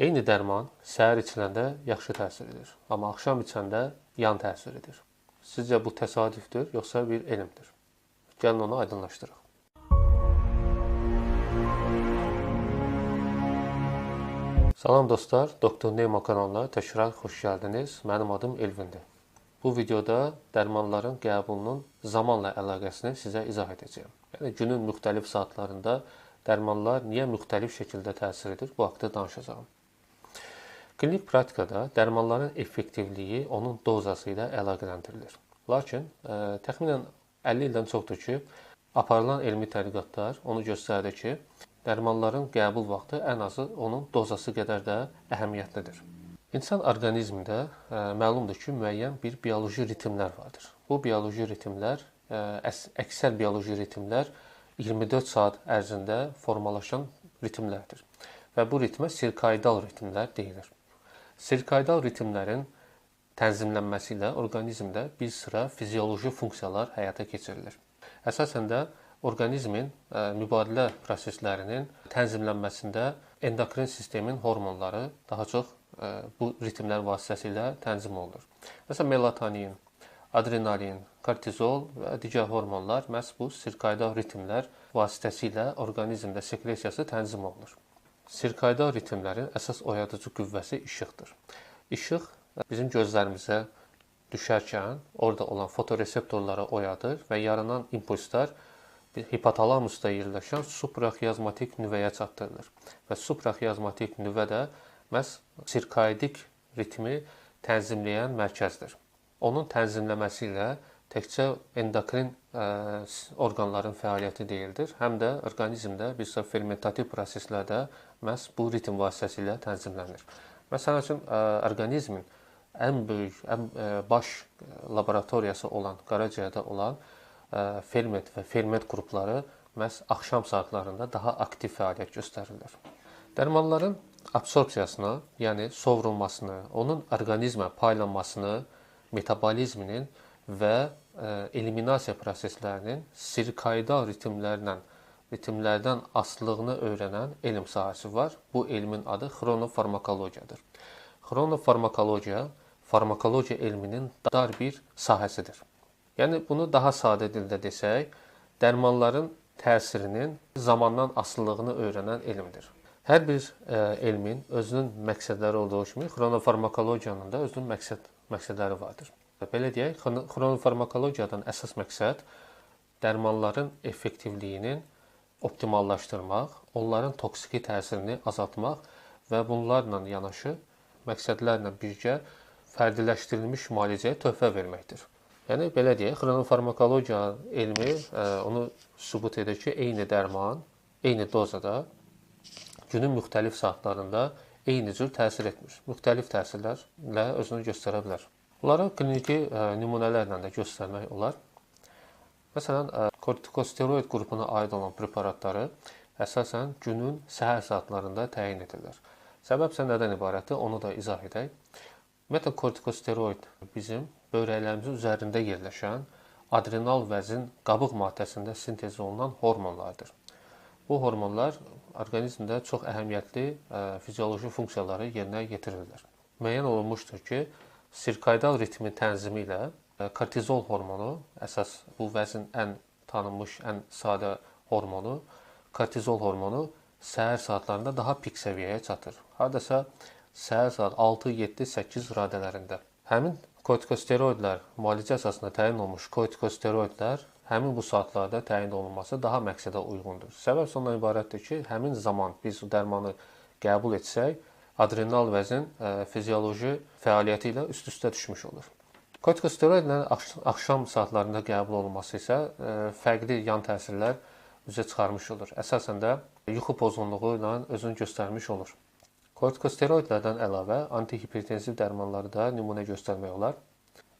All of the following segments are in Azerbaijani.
Eyni dərman səhər içiləndə yaxşı təsir edir, amma axşam içəndə yan təsir edir. Sizcə bu təsadüfdür, yoxsa bir elmdir? Gəlin onu aydınlaşdıraq. Salam dostlar, Doktor Nemo kanalına təkrar xoş gəldiniz. Mənim adım Elvindir. Bu videoda dərmanların qəbulunun zamanla əlaqəsini sizə izah edəcəyəm. Yəni günün müxtəlif saatlarında dərmanlar niyə müxtəlif şəkildə təsir edir, bu haqda danışacağam. Klinik praktikada dərmanların effektivliyi onun dozası ilə əlaqələndirilir. Lakin təxminən 50 ildən çoxdur ki, aparılan elmi tədqiqatlar onu göstərdi ki, dərmanların qəbul vaxtı ən azı onun dozası qədər də əhəmiyyətlidir. İnsan orqanizmində məlumdur ki, müəyyən bir bioloji ritmlər vardır. Bu bioloji ritmlər, əksər bioloji ritmlər 24 saat ərzində formalaşan ritmlərdir. Və bu ritmə sirkaidal ritmlər deyilir. Sirkaidal ritmlərin tənzimlənməsi ilə orqanizmdə bir sıra fizioloji funksiyalar həyata keçirilir. Əsasən də orqanizmin mübadilə proseslərinin tənzimlənməsində endokrin sistemin hormonları daha çox bu ritmlər vasitəsilə tənzim olunur. Məsələn, melatonin, adrenalin, kortizol və digər hormonlar məhz bu sirkaidal ritmlər vasitəsilə orqanizmdə sekresiyası tənzim olunur. Sirkaidal ritmlərin əsas oyadıcı qüvvəsi işıqdır. İşıq bizim gözlərimizə düşərkən orada olan fotoreseptorları oyadır və yaranan impulslar hipotalamusda yerləşən supraxiyazmatik nüvəyə çatdırılır. Və supraxiyazmatik nüvə də məhz sirkaidik ritmi tənzimləyən mərkəzdir. Onun tənzimləməsi ilə təkcə endokrin orqanların fəaliyyəti deyildir, həm də orqanizmdə bir sıra fermentativ proseslər də məhz bu ritm vasitəsilə tənzimlənir. Məsəl üçün, orqanizmin ən böyük, ən baş laboratoriyası olan, qaraciyərdə olan ferment və ferment qrupları məhz axşam saatlarında daha aktiv fəaliyyət göstərirlər. Dərmanların absorpsiyasını, yəni sovrulmasını, onun orqanizmə paylanmasını, metabolizminin və eliminasiya proseslərinin sirkaidal ritmlərdən asılılığını öyrənən elm sahəsi var. Bu elmin adı xronofarmakologiyadır. Xronofarmakologiya, farmakologiya elminin dar bir sahəsidir. Yəni bunu daha sadə dildə desək, dərmanların təsirinin zamandan asılılığını öyrənən elmdir. Hər bir elmin özünün məqsədləri olduğu kimi, xronofarmakologiyanın da özünün məqsədləri vardır. Belə deyək, xronofarmakologiyadan əsas məqsəd dərmanların effektivliyinin optimallaşdırmaq, onların toksiki təsirini azaltmaq və bunlarla yanaşı məqsədlərlə birgə fərdiləşdirilmiş müalicəyə töhfə verməkdir. Yəni, belə deyək, xronofarmakologiya elmi onu sübut edir ki, eyni dərman, eyni dozada günün müxtəlif saatlarında eyni cür təsir etmir. Müxtəlif təsirlərlə özünü göstərə bilər. Bunları kliniki nümunələrlə də göstərmək olar. Məsələn, kortikosteroid qrupuna aid olan preparatları əsasən günün səhər saatlarında təyin edirlər. Səbəb isə nədən ibarətdir, onu da izah edək. Ümumiyyətlə, kortikosteroid bizim böyrəklərimizin üzərində yerləşən adrenal vəzin qabıq maddəsində sintez olunan hormonlardır. Bu hormonlar orqanizmdə çox əhəmiyyətli fizioloji funksiyaları yerinə yetirirlər. Müəyyən olunmuşdur ki, sirkaidal ritmin tənzimi ilə kortizol hormonu, əsas bu vəzin ən tanınmış, ən sadə hormonu, kortizol hormonu səhər saatlarında daha pik səviyyəyə çatır. Hardasa səhər saat 6, 7, 8 radələrində. Həmin kortikosteroidlər, müalicə əsasında təyin olunmuş kortikosteroidlər həmin bu saatlarda təyin olunması daha məqsədə uyğundur. Səbəb ondan ibarətdir ki, həmin zaman biz dərmanı qəbul etsək, adrenal vəzin fizioloji fəaliyyəti ilə üst-üstə düşmüş olur. Kortikosteroidlərin axşam saatlarında qəbul olunması isə fərqli yan təsirlər üzə çıxarmış olur. Əsasən də yuxu pozğunluğu ilə özünü göstərmiş olur. Kortikosteroidlərdən əlavə antihipertensiv dərmanları da nümunə göstərmək olar.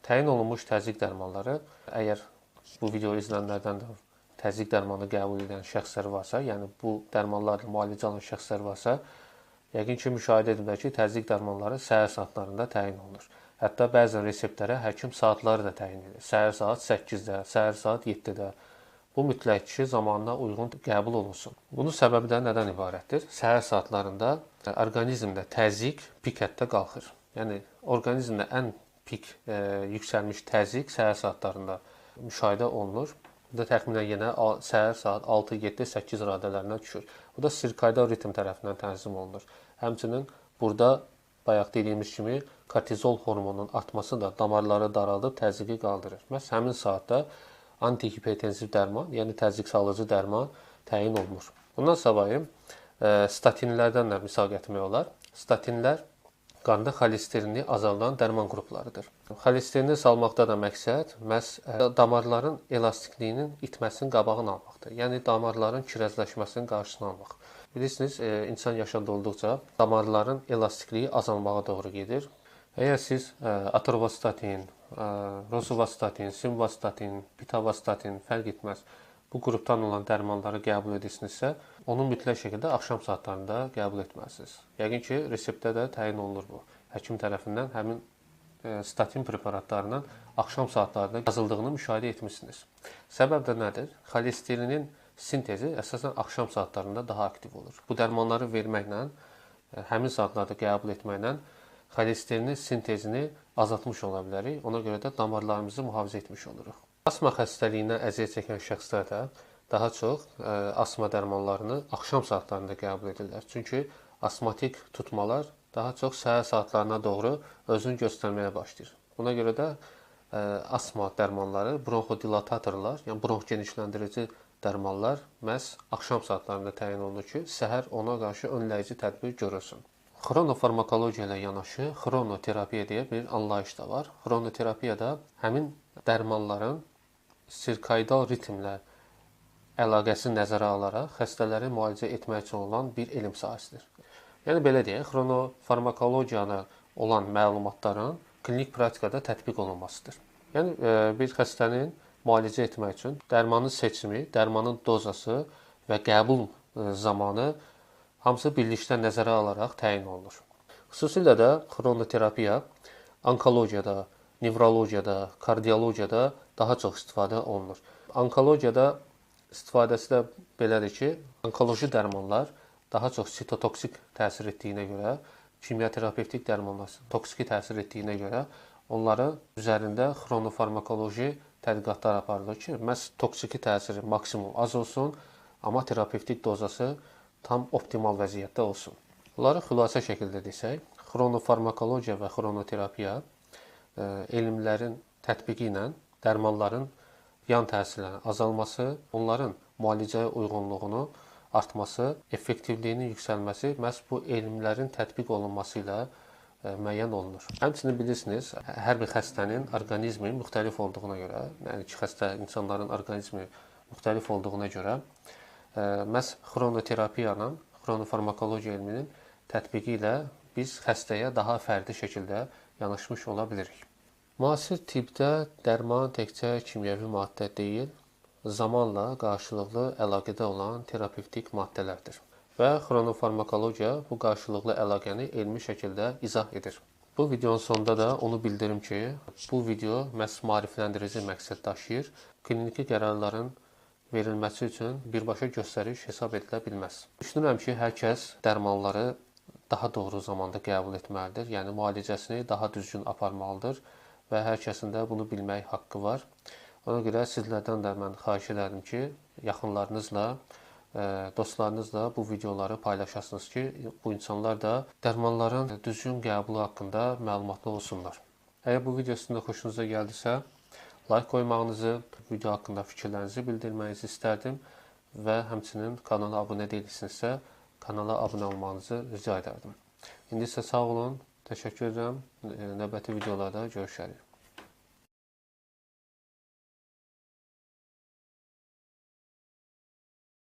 Təyin olunmuş təzyiq dərmanları, əgər bu video izlənlərdən də təzyiq dərmanı qəbul edən şəxslər varsa, yəni bu dərmanlarla müalicə alan şəxslər varsa, yəqin ki, müşahidə ediblər ki, təzyiq dərmanları səhər saatlarında təyin olunur. Hətta bəzən reseptlərə həkim saatları da təyin edir. Səhər saat 8-də, səhər saat 7-də. Bu mütləq ki, zamanına uyğun qəbul olunsun. Bunun səbəbi də nədən ibarətdir? Səhər saatlarında orqanizmdə təzyiq pik həddə qalxır. Yəni orqanizmdə ən pik yüksəlmiş təzyiq səhər saatlarında müşahidə olunur. Bu da təxminən yenə səhər saat 6, 7, 8 radələrinə düşür. Bu da sirkadian ritm tərəfindən tənzim olunur. Həmçinin burada bayaq dediyimiz kimi kortizol hormonunun artması da damarları daraldıb təzyiqi qaldırır. Məhz həmin saatda antihipertensiv dərman, yəni təzyiq salıcı dərman təyin olunur. Bundan savayı statinlərdən də misal gətirmək olar. Statinlər qanda xolesterini azaldan dərman qruplarıdır. Xolesterini salmaqda da məqsəd məhz damarların elastikliyinin itməsinin qabağını almaqdır. Yəni damarların kirəzləşməsinin qarşısını almaq. Bilirsiniz, insan yaşında olduqca damarların elastikliyi azalmağa doğru gedir. Əgər siz atorvastatin, rosuvastatin, simvastatin, pitavastatin fərq etməz bu qrupdan olan dərmanları qəbul edirsinizsə, onu mütləq şəkildə axşam saatlarında qəbul etməlisiniz. Yəqin ki, reseptdə də təyin olunur bu. Həkim tərəfindən həmin statin preparatlarının axşam saatlarında yazıldığını müşahidə etmişsiniz. Səbəb də nədir? Xolesterinin sintezi əsasən axşam saatlarında daha aktiv olur. Bu dərmanları verməklə, həmin saatlarda qəbul etməklə xolesterinin sintezini azaltmış ola bilərik. Ona görə də damarlarımızı mühafizə etmiş oluruq. Asma xəstəliyindən əziyyət çəkən şəxslər də daha çox asma dərmanlarını axşam saatlarında qəbul edirlər. Çünki asmatik tutmalar daha çox səhər saatlarına doğru özünü göstərməyə başlayır. Buna görə də asma dərmanları, bronxodilatatorlar, yəni bronx genişləndirici dərmanlar məhz axşam saatlarında təyin olunur ki, səhər ona qarşı önləyici tədbir görülsün. Xronofarmakologiya ilə yanaşı xronoterapiya deyə bir anlayış da var. Xronoterapiyada həmin dərmanların sirkadian ritmlə əlaqəsini nəzərə alaraq xəstələri müalicə etmək üçün olan bir elm sahəsidir. Yəni belə deyək, xronofarmakologiyanı olan məlumatların klinik praktikada tətbiq olunmasıdır. Yəni bir xəstənin müalicə etmək üçün dərmanın seçimi, dərmanın dozası və qəbul zamanı hamısı birlikdə nəzərə alaraq təyin olunur. Xüsusilə də xronoterapiya onkologiyada, nevrologiyada, kardiologiyada daha çox istifadə olunur. Onkologiyada istifadəsi də belədir ki, onkoloji dərmanlar daha çox sitotoksik təsir etdiyinə görə, kimya-terapevtik dərmanlar toksiki təsir etdiyinə görə onların üzərində xronofarmakoloji tədqiqatlar aparılır ki, məhz toksiki təsiri maksimum az olsun, amma terapevtik dozası tam optimal vəziyyətdə olsun. Bunları xülasə şəkildə desək, xronofarmakologiya və xronoterapiya elmlərin tətbiqi ilə dərmanların yan təsirlərinin azalması, onların müalicəyə uyğunluğunu artması, effektivliyinin yüksəlməsi məhz bu elmlərin tətbiq olunması ilə müəyyən olunur. Həmçinin bilirsiniz, hər bir xəstənin orqanizmi müxtəlif olduğuna görə, yəni ki, xəstə insanların orqanizmi müxtəlif olduğuna görə məhz xronoterapiyanın, xronofarmakologiya elminin tətbiqi ilə biz xəstəyə daha fərdi şəkildə yanaşmış ola bilirik. Müasir tibbdə dərman təkcə kimyəvi maddə deyil, zamanla qarşılıqlı əlaqədə olan terapevtik maddələrdir. Və xronofarmakologiya bu qarşılıqlı əlaqəni elmi şəkildə izah edir. Bu videonun sonunda da onu bildirim ki, bu video məhz maarifləndirici məqsəd daşıyır. Kliniki qərarların verilməsi üçün birbaşa göstəriş hesab edilə bilməz. Düşünürəm ki, hər kəs dərmanları daha doğru zamanda qəbul etməlidir. Yəni müalicəsini daha düzgün aparmalıdır və hər kəsin də bunu bilmək haqqı var. Ona görə sizlərdən də mən xahiş edərdim ki, yaxınlarınızla, dostlarınızla bu videoları paylaşasınız ki, bu insanlar da dərmanların düzgün qəbulu haqqında məlumatlı olsunlar. Əgər bu video sizin də xoşunuza gəldisə, like qoymağınızı, video haqqında fikirlərinizi bildirməyinizi istərdim və həmçinin kanala abunə deyilsinizsə, kanala abunə olmağınızı rica edərdim. İndi isə sağ olun, təşəkkür edirəm. Növbəti videolarda görüşərik.